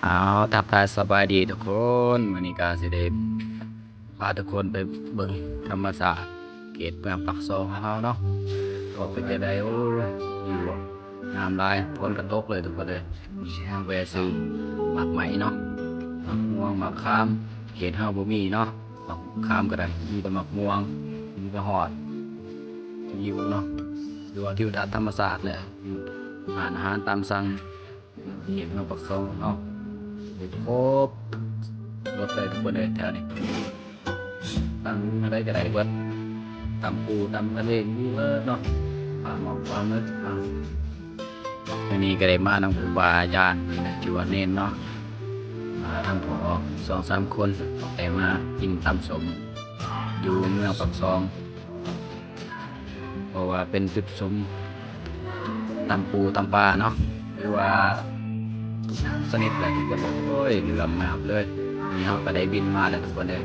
ເອົາ ທັກທາຍສະບາຍດີທຸກຄົນ, ມື້ນີ້ກະຊິໄດ້ພາທຸກຄົນໄປເບິ່ງທຳມະຊາດເຂດເມືອງປາກຊ່ອງຂອງເຮົາເນາະ ວ່າເປັນຈັ່ງໃດ. ໂອ້ ວິວງາມຫຼາຍ, ຝົນກະຕົກເລີຍທຸກຄົນເອີຍ. ແວ່ຊື້ໝາກໄມ້ເນາະ, ໝາກມ່ວງ ໝາກຂາມ, ເຂດເຮົາບໍ່ມີເນາະ. ໝາກຂາມກະໄດ້ ມີແຕ່ໝາກມ່ວງ, ມີແຕ່ຮອດ ວິວເນາະ ຫຼືວ່າທິວທັດທຳມະຊາດແຫຼະ. ຮ້ານອາຫານຕາມສັ່ງ ເຂດເມືອງປາກຊ່ອງເນາະ, ຄົບລົດເລີຍທຸກຄົນເອີຍແຖວນີ້. ສັ່ງແນວໃດກະໄດ້ເບິດ, ຕຳປູຕຳທະເລມີເບິດເນາະ, ປາໝໍກ ປາໝຶກ. ມື້ນີ້ກະໄດ້ມານຳຄູບາອາຈານ ຫຼືວ່າເນນເນາະ, ມາທັງພວກສອງສາມຄົນ ໄດ້ມາກິນຕຳສົ້ມຢູ່ເມືອງປາກຊ່ອງ ເພາະວ່າເປັນຈຸດຊົມຕຳປູຕຳປາເນາະ ຫຼືວ່າສະໜິດແຫຼະທຸກຄົນ. ໂອ້ຍ ເຫຼືອງງາມເລີຍ. ນີ້ເຮົາກະໄດ້ບິນມາແລ້ວທຸກຄົນເອີຍ.